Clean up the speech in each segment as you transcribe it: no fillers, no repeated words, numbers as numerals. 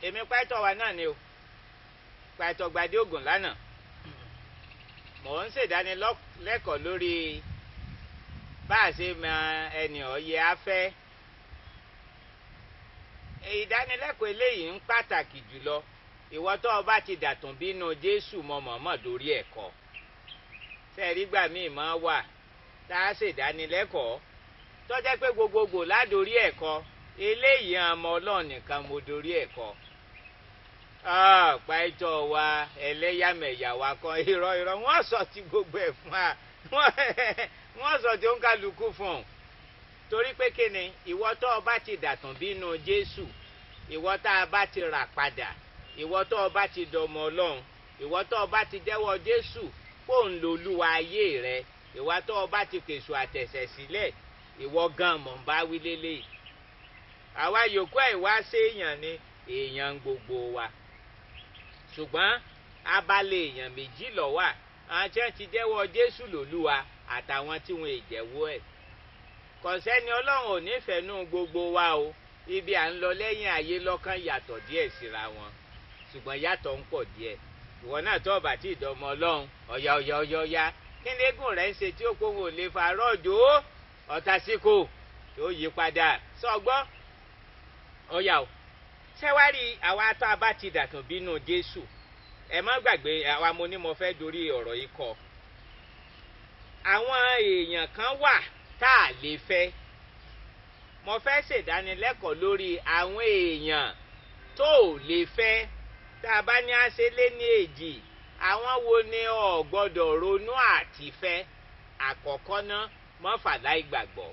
Èmi pàìtọ́ wa náà ni o, pàìtọ́ Gbadé Ògùn lánàá. Mò ń ṣèdánilẹ́kọ̀ọ́ lórí bá a ṣe mọ ẹni ọ̀yẹ́ afẹ́. Ìdánilẹ́kọ̀ọ́ eléyìí ń pàtàkì jùlọ. Ìwọ tó o bá ti dàtún bínú Jésù mọ mọ̀mọ́ lórí ẹ̀kọ́. Sẹ́ẹ̀rí gbà míì máa wà tá a ṣèdánilẹ́kọ̀ọ́ tó jẹ́ pé gbogbogbò ládòrí ẹ̀kọ́. Eléyìí àmọ́ Ọlọ́run nìkan mo dorí ẹ̀kọ́. Pàìtọ́ wa ẹlẹ́yàmẹ̀yà wa kan, irọ́ irọ́, wọ́n sọ ti gbogbo ẹ̀ fún wa, wọ́n sọ ti òǹkàlùkù fún un. Torí pé kí ni? Ìwọ tó o bá ti dàtún bínú Jésù, ìwọ tá a bá ti rà padà, ìwọ tó o bá ti dọmọ Ọlọ́run, ìwọ tó o bá ti jẹ́wọ́ Jésù kó ń lo Olúwa ayé rẹ, ìwọ tó o bá ti pèsè àtẹ̀sẹ̀ sílẹ̀, ìwọ gan mọ̀ ń bá wí lélẹ̀. Àwa yòókù ẹ̀ wá séèyàn ni èèyàn gbogbo wa, ṣùgbọ́n abalẹ̀ èèyàn méjì ló wà: àwọn tí wọ́n ti jẹ́wọ́ Jésù lòlúwa àtàwọn tí wọ́n èjẹ̀wọ́ ẹ̀. Kò sẹ́ni Ọlọ́run ò nífẹ̀ẹ́ nú gbogbo wa o. Ibi à ń lọ lẹ́yìn ayé lọ́kàn yàtọ̀ díẹ̀ síra wọn, ṣùgbọ́n yàtọ̀ ń pọ̀ díẹ̀. Ìwọ náà tó bá ti dọmọ Ọlọ́run, ọ̀yà ọ̀yà ọ̀yà ọ̀yà, kí ni eégún rẹ̀ ń ṣe tí ó kó wọn ò lè fa rọ́ọ̀jò ọ̀tá síkò tó yí padà sọgbọ́n ọ̀yà o. Ṣẹ́wárí àwa tá a bá ti dàtún bínú Jésù, ẹ má gbàgbé àwa mo ní mo fẹ́ dorí ọ̀rọ̀ yìí kọ. Àwọn èèyàn kan wà tá a lè fẹ́. Mo fẹ́ ṣèdánilẹ́kọ̀ọ́ lórí àwọn èèyàn tó ò lè fẹ́. Tá a bá ní àṣẹ lé ní èjì, àwọn wo ni o gbọ́dọ̀ ronú àti fẹ́? Àkọ́kọ́ náà, mọ́ fàláì gbàgbọ́.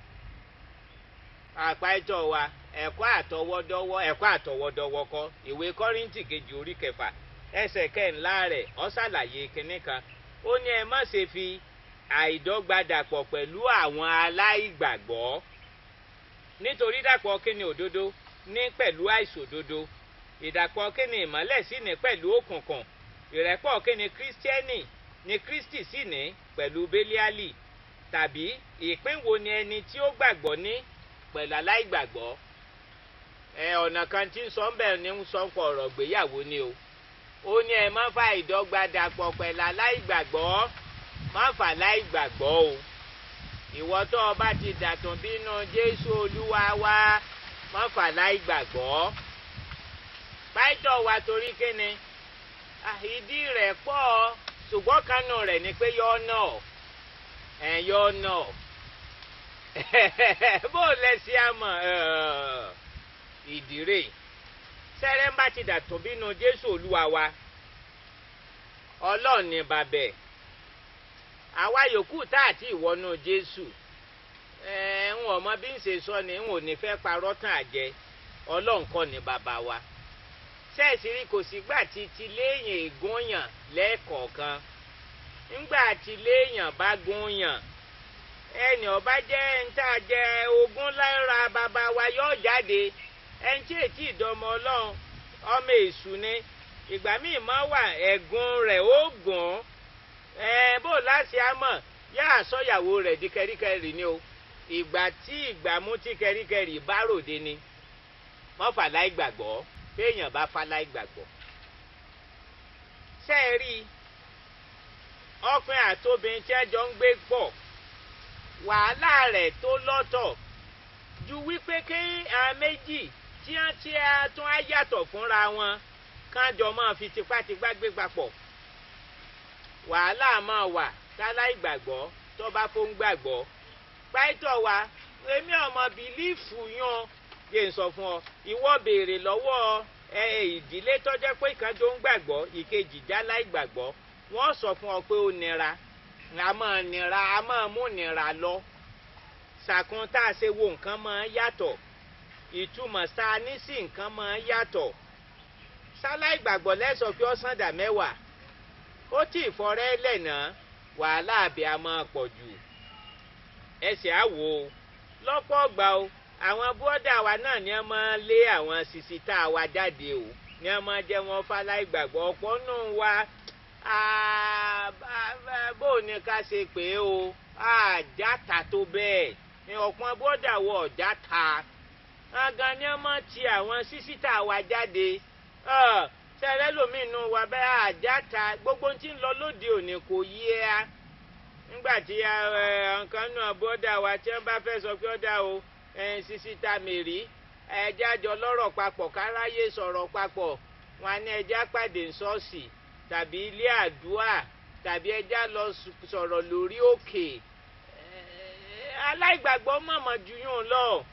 Àpáìtọ́ wa, ẹ̀kọ́ àtọwọ́dọ́wọ́, ẹ̀kọ́ àtọwọ́dọ́wọ́ kọ́. Ìwé Kọ́ríńtì kejì orí kẹfà ẹsẹ̀ kẹńlá rẹ̀ ó ṣàlàyé kinní kan. Ó ní ẹ má ṣe fi àìdọ́gba dàpọ̀ pẹ̀lú àwọn aláìgbàgbọ́, nítorí dàpọ̀ kíni òdodo ní pẹ̀lú àìṣòdodo, ìdàpọ̀ kíni ìmọ́lẹ̀ sì ní pẹ̀lú òkùnkùn, ìrẹ́pọ̀ kíni kírísítẹ́nì ní Kristi sì ní pẹ̀lú Bélíálì, tàbí ìpín wo ni ẹni tí ó gbàgbọ́ ní pẹ̀lú aláìgbàgbọ́. Ọ̀nà kan tí ń sọ ń bẹ̀ ni ń sọ ń pọ̀ ọ̀rọ̀ gbéyàwó ni o. Ó ní ẹ má fa ìdọ́gba dàpọ̀ pẹ̀lú aláìgbàgbọ́, má fà láìgbàgbọ́ o. Ìwọ tó o bá ti dàtún bínú Jésù Olúwa wa, má fà láìgbàgbọ́. Pàìtọ́ wa, torí kíni? Ìdí rẹ̀ pọ̀, ṣùgbọ́n kanú rẹ̀ ni pé yọ náà ẹ̀ yọ náà bó lẹ́sí àmọ̀ ìdírè. Sẹ́rẹ́ ń bá ti dàtún bínú Jésù Olúwa wa, Ọlọ́run ni bàbẹ̀. Àwa yòókù tá àti ìwọ́nú Jésù, ń ọmọ bí ń ṣe sọ ni ń ò ní fẹ́ parọ́ tán àjẹ. Ọlọ́run kọ́ ni bàbá wa. Sẹ́ẹ̀sì rí, kò sígbà tí ti léèyàn ègúnyàn lẹ́ẹ̀kọ̀ọ̀kan. Ńgbà tí léèyàn bá gúnyàn, ẹnì ọba jẹ́ ń tá a jẹ ogún lára bàbá wa yóò jáde. Ẹni tí ètí ìdánmọ Ọlọ́run, ọmọ èṣù ni. Ìgbà míì máa wà ẹ̀gún rẹ̀ ó gùn ún. Bó láti àmọ̀ yá àsọyàwó rẹ̀ di kẹríkẹrí ni o. Ìgbà tí ìgbàmú tí kẹríkẹrí bá ròde ni. Wọ́n fà láì gbàgbọ́, téèyàn bá fà láì gbàgbọ́. Ṣé ẹ rí ọkùnrin àtobìnrin tí ẹ jọ ń gbé pọ̀, wàhálà rẹ̀ tó lọ́tọ̀ ju wípé kí àwọn méjì tí wọ́n ti tún á yàtọ̀ fúnra wọn kájọ máa fi tipátipá gbé papọ̀. Wàhálà máa wà táláì gbàgbọ́ tó bá fún gbàgbọ́. Pàìtọ́ wa, èmi ọmọ bìlífù yan yé ń sọ fún ọ, ìwọ béèrè lọ́wọ́ ìdílé tó jẹ́ pé ìkan tó ń gbàgbọ́, ìkejì jáláì gbàgbọ́, wọ́n sọ fún ọ pé ó nira, a máa nira, a máa mú nira lọ. Ṣàkún tá a ṣe wo nǹkan máa yàtọ̀, ìtumọ̀ tá a ní sí nǹkan máa yàtọ̀. Sáláì gbàgbọ́ lẹ́sọ̀ pé ó sàn dà mẹ́wàá, ó tì í fọrẹ́ lẹ̀nà, wàhálà àbí a máa pọ̀ jù. Ẹsẹ̀ á wò ó lọ́pọ̀ ọgbà o. Àwọn bọ́dà wa náà ni wọ́n máa lé àwọn sisita wa jáde o, ni wọ́n máa jẹ́ wọn fáláì gbàgbọ́. Ọ̀pọ̀ nù wa, bó ni ká ṣe pé o, àjáta tó bẹ́ẹ̀ ni ọ̀pọ̀ bọ́dà wọ ọ̀játa. Agan ni wọ́n máa ti àwọn sísítà wa jáde. Ṣẹlẹ lómi inú wa bẹ́ẹ̀ àjáta gbogbo tí ń lọ lóde òní kò yé a. Nígbà tí nǹkan náà bọ́dà wa tí wọ́n bá fẹ́ sọ pé ọ̀dà o, Sisita Mary, ẹjẹ́ àjọ lọ́rọ̀ papọ̀ káráyé sọ̀rọ̀ papọ̀, wọn ní ẹjẹ́ àpàdé ṣọ́ọ̀ṣì tàbí ilé àdúrà tàbí ẹjẹ́ lọ sọ̀rọ̀ lórí òkè. Aláìgbàgbọ́ mọ̀mọ́ ju yún lọ.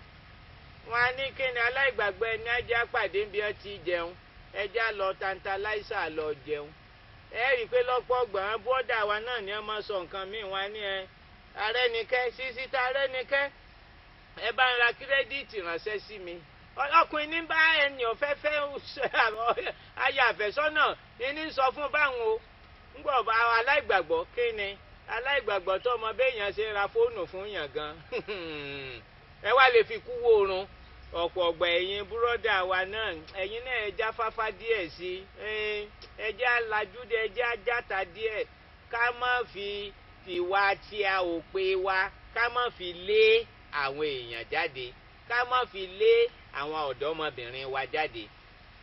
Wọn ní kí ni aláìgbàgbọ́ ẹni ẹjẹ́ àpàdé bí wọ́n ti jẹun, ẹjẹ́ lọ tantalizer lọ jẹun. Ẹ rí i pé lọ́pọ̀ ọgbọ̀n bọ́dà wa náà ni wọ́n máa sọ nǹkan míì. Wọn ní ẹ Arẹ́nikẹ́, Sisita Arẹ́nikẹ́, ẹ bá ń ra kírẹ́díìtì ránṣẹ́ sí mi. Ọkùnrin ní bá ẹni ọ̀fẹ́ fẹ́ aya àfẹ́sọ́nà ní sọ fún báwọn o. Ńgbọ̀ bá aláìgbàgbọ́ kí ni aláìgbàgbọ́ tó ọmọ béèyàn ṣe ra fóònù fún yàn gan. Ẹ wá lè fi kú wo oorun. Ọ̀pọ̀ ọ̀gbà ẹ̀yin búrọ́dà wa náà, ẹ̀yin náà ẹ já fáfá díẹ̀ sí i, ẹ já lajú díẹ̀, ẹ já játa díẹ̀, ká má fi ìwà tí a ò pé wa, ká má fi lé àwọn èèyàn jáde, ká má fi lé àwọn ọ̀dọ́mọbìnrin wa jáde.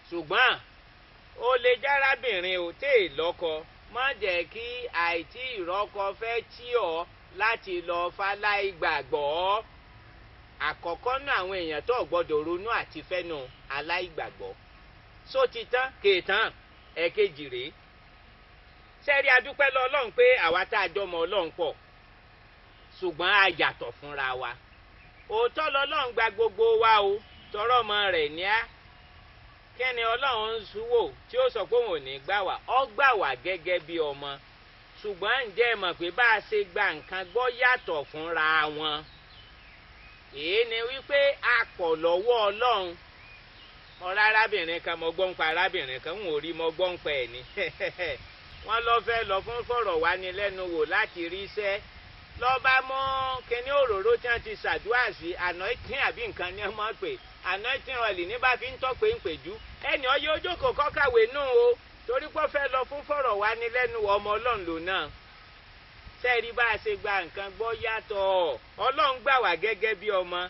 Ṣùgbọ́n ó lè járábìnrin ò tè lọ́kọ, má jẹ́ kí àìtí ìrọ́kọ fẹ́ tí ọ láti lọ fáláì gbàgbọ́. Àkọ́kọ́ náà àwọn èèyàn tó gbọ́dọ̀ ronú àti fẹ́nu aláìgbàgbọ́. Só ti tán kèétán. Ẹ̀kejì rèé, sẹ́rí adúpẹ́ lọ Ọlọ́run pé àwa tá a jọmọ Ọlọ́run pọ̀, ṣùgbọ́n a yàtọ̀ fúnra wa. Òótọ́ lọ́lọ́run gba gbogbo wa o, tọrọ ọmọ rẹ̀ ní á. Kí ni Ọlọ́run ń wò tí ó sọ pé òun ò ní gbà wá? Ó gbà wá gẹ́gẹ́ bí ọmọ. Ṣùgbọ́n ǹjẹ́ ẹ mọ̀ pé bá a ṣe gba nǹkan gbọ́ yàtọ̀ fúnra wọn? Èyí ni wípé a pọ̀ lọ́wọ́ Ọlọ́run. Ọ̀rọ̀ arábìnrin kan, mo gbọ́ ń pa arábìnrin kan, n ò rí, mo gbọ́ ń pa ẹ̀ ní. Wọ́n lọ fẹ́ lọ fún fọ̀rọ̀wánilẹ́nuwò láti ríṣẹ́. Lọ́ba mọ́ kíní òróró tí wọ́n ti ṣàdúrà sí, anointing àbí nǹkan ni wọ́n máa pè, anointing oil, ní bá fi ń tọ́pẹ́ ń pèjú. Ẹnì ọyẹ ojókòó kọ́kàwé nù o, torí pé ó fẹ́ lọ fún fọ̀rọ̀wánilẹ́nuwò, ọmọ Ọlọ́run lò náà. Sẹ́ẹ̀rí bá a ṣe gba nǹkan gbọ́ yàtọ̀. Ọlọ́run gbà wá gẹ́gẹ́ bí ọmọ,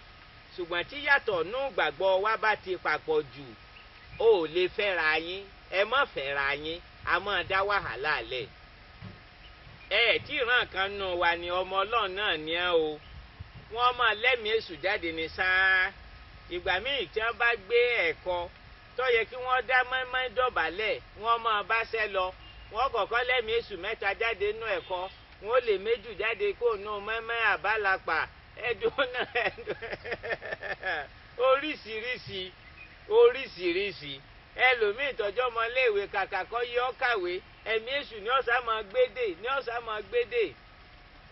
ṣùgbọ́n tí yàtọ̀ nú gbàgbọ́ wa bá ti papọ̀ jù, ó lè fẹ́ra yín. Ẹ má fẹ́ra yín, a máa dá wàhálà lẹ̀. Ẹ tí ìran kan nù wa ni ọmọ Ọlọ́run náà ní ẹ o, wọ́n máa lẹ́mìí èṣù jáde ní sáá. Ìgbà míì tí wọ́n bá gbé ẹ̀kọ́ tó yẹ kí wọ́n dá mọ́ínmọ́ín dọ̀bálẹ̀, wọ́n máa báṣẹ́ lọ, wọ́n kọ́kọ́ lẹ́mìí èṣù mẹ́ta jáde nú ẹ̀kọ́, wọ́n lè méjì jáde kó nù mọ́ínmọ́ín àbálapà ẹ̀dùn náà ẹ̀dùn oríṣiríṣi oríṣiríṣi. Ẹlòmíì tọjọ́ ọmọléèwé kàkà kọ́ yẹ ọ́ kàwé, ẹ̀mí èṣù ní ọ̀sán máa gbédè, ní ọ̀sán máa gbédè.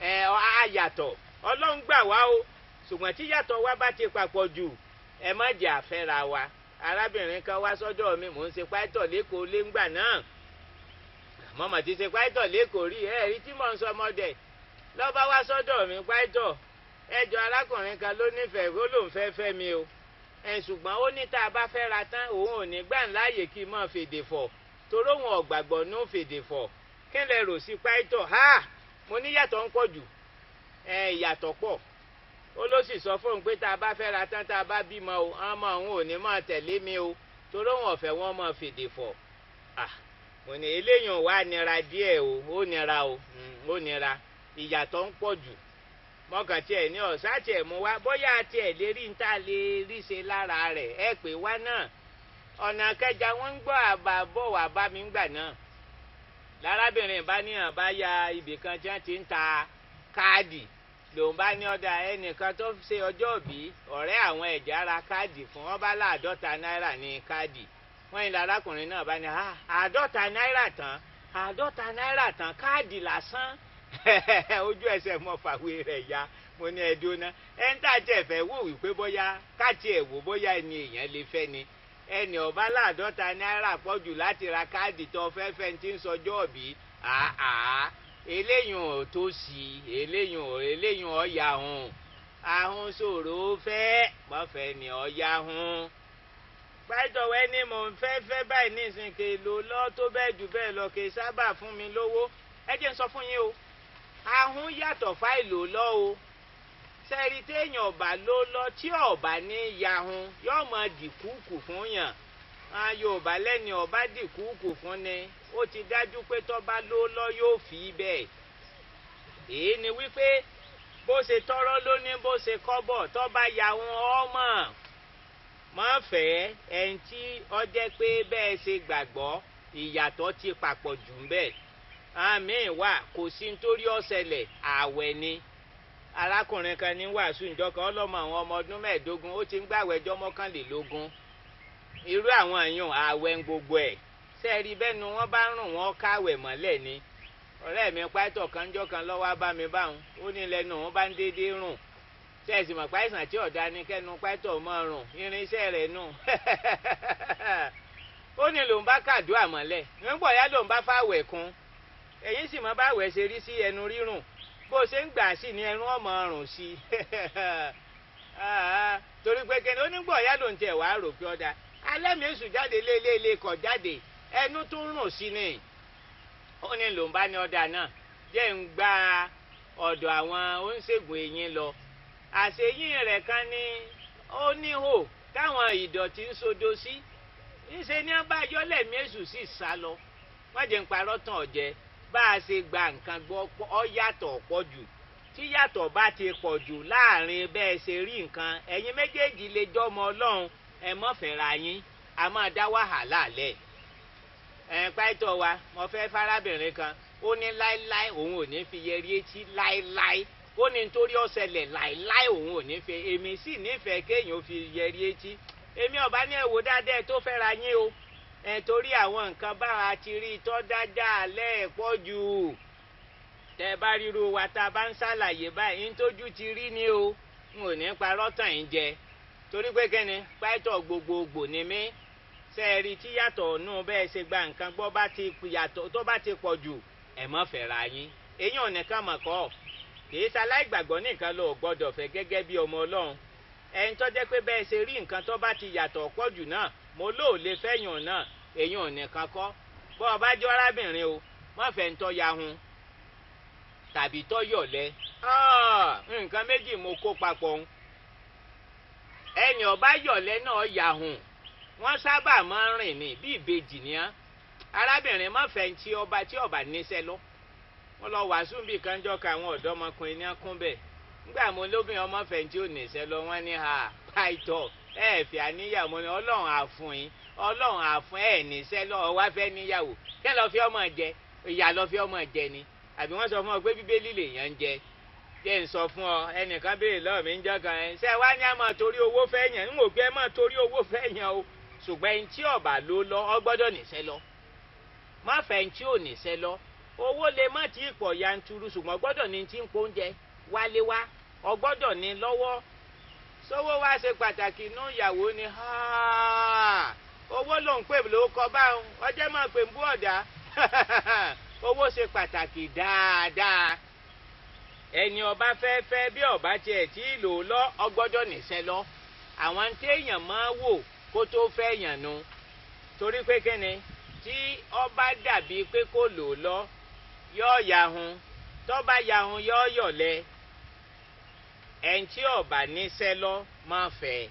Ẹ̀ àyàtọ̀ Ọlọ́run gbà wá o, ṣùgbọ́n tí yàtọ̀ wa bá ti papọ̀ jù, ẹ má jẹ́ àfẹ́ra wa. Arábìnrin kan wá sọ́dọ̀ mi, mò ń ṣe pátọ̀ lẹ́kọ̀ọ́ léngbà náà. Mọ̀mọ́ ti ṣe pátọ̀ lẹ́kọ̀ọ́ rí, ẹ rí tí mò ń sọ ọmọdé. Lọ́ba wá sọ́dọ̀ mi, pátọ̀, ẹjọ́ arákùnrin kan ló nífẹ̀ẹ́, ó lóun fẹ́ fẹ́ mi o. Ẹ ṣùgbọ́n ó ní tá a bá fẹ́ ra tán, òun ò ní gbà láàyè kí n máa fèdè fọ̀, torí òun ọ̀gbàgbọ́ ní fèdè fọ̀. Kí lẹ rò sí pátọ̀? Ha! Mo ní yàtọ̀ ń pọ̀ jù. Ẹ ìyàtọ̀ pọ̀. Ó ló sì sọ fóun pé tá a bá fẹ́ ra tán, tá a bá bímọ o, ọmọ òun ò ní máa tẹ̀lé mi o, torí òun ọ̀fẹ́ wọn máa fèdè fọ̀. Mo ní eléyìí wà nira díẹ̀ o, ó nira o, ó nira. Ìyàtọ̀ ń pọ̀ jù. Mọ̀kàn tiẹ̀ ní ọ̀sá tiẹ̀ mú wá, bóyá tiẹ̀ lè rí ní tá a lè rí ṣe lára rẹ̀, ẹ pè wá náà. Ọ̀nà kẹjà wọ́n ń gbọ́ àbá bọ̀ wá bá mi gbà náà. Lárábìnrin bá ní hàn bá ya ibì kan tí wọ́n ti ń ta káàdì, lòun bá ní ọ̀dà ẹnìkan tó ṣe ọjọ́ òbí ọ̀rẹ́ àwọn ẹ̀já ra káàdì fún wọn, bá láàdọ́ta náírà ní káàdì. Wọ́n ní lárákùnrin náà bá ní 50 náírà tán, 50 náírà tán, káàdì lásán. Ojú ẹsẹ̀ mọ fàwé rẹ̀ ya. Mo ní ẹdún náà, ẹ ń tà tiẹ̀ fẹ́ wò wípé bóyá káàtì ẹ̀ wò bóyá ẹni èèyàn lè fẹ́ ni. Ẹni ọba 50 náírà pọ̀ jù láti ra káàdì tó fẹ́ fẹ́ ti ń sọjọ́ òbí. Àá eléyìí ò tó sí, eléyìí ò, eléyìí ọ̀yà hùn, ahùn ṣòro fẹ́ mọ̀fẹ́ ni ọ̀yà hùn. Pẹ́tọ̀wẹ́ ni mò ń fẹ́ fẹ́ báyìí nísìnyí ló lọ́ tó bẹ́ẹ̀ jù bẹ́ẹ̀ lọ, kì í sábà fún mi lówó. Ẹ jẹ́ n sọ fún yín o, ahùn yàtọ̀ fáìlò lọ o. Sẹ́ẹ̀rì téèyàn ọ̀bà ló lọ tí ọ̀bà ní yahun yóò mọ dìkúkù fún yàn. Yorùbá lẹ́ni ọba dìkúùkù fún ni ó ti dájú pé tọ́ba ló lọ yóò fi bẹ́ẹ̀. Èyí ni wípé bó ṣe tọrọ lóní bó ṣe kọ́bọ̀ tọ́ba ya wọn ọmọ má fẹ́ ẹni tí ó jẹ́ pé bẹ́ẹ̀ ṣe gbàgbọ́ ìyàtọ̀ ti papọ̀ jù ń bẹ́ẹ̀. Àmì wà kò sí nítorí ọ̀sẹ̀lẹ̀ ààwẹ̀ ni. Arákùnrin kan ní wàásù ìjọ kan ọlọ́mọ àwọn ọmọ ọdún 15 ó ti ń gbàwẹ̀ ọjọ́ 21. Irú àwọn èèyàn ààwẹ̀ ń gbogbo ẹ̀ sẹ́ẹ̀rí bẹ́ẹ̀ nu wọ́n bá rùn wọ́n káwẹ̀ mọ́lẹ̀ ni. Ọ̀rẹ́ mi pátọ̀ kanjọ́ kan lọ́wọ́ bá mi báwọn ó ní lẹ́nu òun bá ń dédé rùn. Sẹ́ẹ̀sì mọ̀ páìsàn tí ọ̀dà ni kẹ́nu pátọ̀ mọ́ rùn irinṣẹ́ rẹ̀ nù. Ó ní lòun bá kàdúrà mọ́lẹ̀ nígbà yá lòun bá fàwẹ̀ kún. Ẹ̀yin sì mọ báwẹ̀ ṣe rí sí ẹnu rírùn bó ṣe ń gbà sí ni ẹnu ọmọ ọrùn sí i torí pé kẹ́ni onígbọ̀ ya ló ń tiẹ̀ wàá rò pé ọ̀dà alẹ́mìíṣù jáde léléèlé kọ̀ jáde ẹnu tó ń rùn sí ni. Ó ní ló ń bá ní ọ̀dà náà jẹ́ ń gba ọ̀dọ̀ àwọn oníṣègùn eyín lọ. Àṣeyín rẹ̀ kan ní ó níhò táwọn ìdọ̀tí ń sodo sí ńṣe ní abájọ́ lẹ́mìíṣù sì sá lọ. Wọ́n jẹ́ ń parọ́ tàn ọ̀jẹ́ bá a ṣe gba nǹkan gbọ́ ọ yàtọ̀ pọ̀ jù. Tí yàtọ̀ bá ti pọ̀ jù láàrin bẹ́ẹ̀ ṣe rí nǹkan ẹ̀yin méjèèjì lè jọmọ Ọlọ́run ẹ mọ́ fẹ́ra yín a máa dá wàhálà lẹ̀. Ẹ̀ pàìtọ́ wa mo fẹ́ fárábìnrin kan ó ní láéláé òun ò ní fi yẹrí etí láéláé ó ní nítorí ọ̀sẹ̀lẹ̀ láéláé òun ò ní fi èmi sì nífẹ̀ẹ́ kéèyàn fi yẹrí etí. Èmi ọ̀bá ní ẹ wò dáadáa tó fẹ́ra yín o ẹ torí àwọn nǹkan bára ti rí tọ́ dáadáa lẹ́ẹ̀pọ̀ jù. Tẹ bá ríru wa tá a bá ń ṣàlàyé báyìí ntójú ti rí ni o n ò ní parọ́ tàn yín jẹ torí pé kẹ́ni pàìtọ́ gbogbogbò ni mí. Sẹ́ẹ̀rí tí yàtọ̀ nù bẹ́ẹ̀ ṣe gba nǹkan gbọ́ bá ti yàtọ̀ tó bá ti pọ̀ jù ẹ̀ mọ́ fẹ́ra yín. Èyí ò nìkan mọ̀ kọ́ kìí ṣaláìgbàgbọ́ nìkan ló gbọ́dọ̀ fẹ́ gẹ́gẹ́ bí ọmọ Ọlọ́run. Ẹni tó jẹ́ pé bẹ́ẹ̀ ṣe rí nǹkan tó bá ti yàtọ̀ pọ̀ jù náà mo lóò lè fẹ́yàn náà èyí ò nìkan kọ́. Bọ́ ọ bá jẹ́ arábìnrin o má fẹ́ ń tọ́ ya hun tàbí tọ́ yọ̀lẹ́. Nǹkan méjì mo kó papọ̀ ń. Ẹni ọba yọ̀lẹ́ náà ya hun wọ́n sábà máa ń rìn ní bí ìbejì ni á. Arábìnrin má fẹ́ ń tí ọba tí ọba níṣẹ́ lọ. Wọ́n lọ wàásù bí kanjọ́ ka àwọn ọ̀dọ́mọkùnrin ní kún bẹ́ẹ̀. Nígbà mo lóbìnrin ọmọ fẹ́ ń tí ò níṣẹ́ lọ wọ́n ní ha pàìtọ́ ẹ fi àníyàwó ni Ọlọ́run àfún yín Ọlọ́run àfún ẹ níṣẹ́ lọ wá fẹ́ níyàwó kẹ́ lọ fi ọmọ jẹ ìyá lọ fi ọmọ jẹ ni àbí wọ́n sọ fún ọ pé Bíbélì lèèyàn ń jẹ. Jẹ́ ń sọ fún ọ ẹnìkan béèrè lọ́wọ́ mi ń jọ́ kan ẹ ṣé wá ní a máa torí owó fẹ́ yàn ń wò pé ẹ máa torí owó fẹ́ yàn o ṣùgbọ́n ẹni tí ọ̀bà ló lọ ọ gbọ́dọ̀ níṣẹ́ lọ. Má fẹ́ ẹni tí ò níṣẹ́ lọ owó lè má ti pọ̀ yanturu ṣùgbọ́n gbọ́dọ̀ ní ti ń po oúnjẹ wálé wá ọ gbọ́dọ̀ ní lọ́wọ́. Sówó wá ṣe pàtàkì inú ìyàwó ni owó ló ń pè ló kọ báwọn ọjọ́ máa pè ń bú ọ̀dà. Owó ṣe pàtàkì dáadáa. Ẹni ọba fẹ́ fẹ́ bí ọba tiẹ̀ tí lò lọ ọgbọ́dọ̀ níṣẹ́ lọ. Àwọn téèyàn máa wò kó tó fẹ́ yàn nu torí pé kíni tí ọba dàbí pé kó lò lọ yóò yahun tọ́ba yahun yóò yọ̀lẹ̀. Ẹni tí ọba níṣẹ́ lọ máa fẹ́.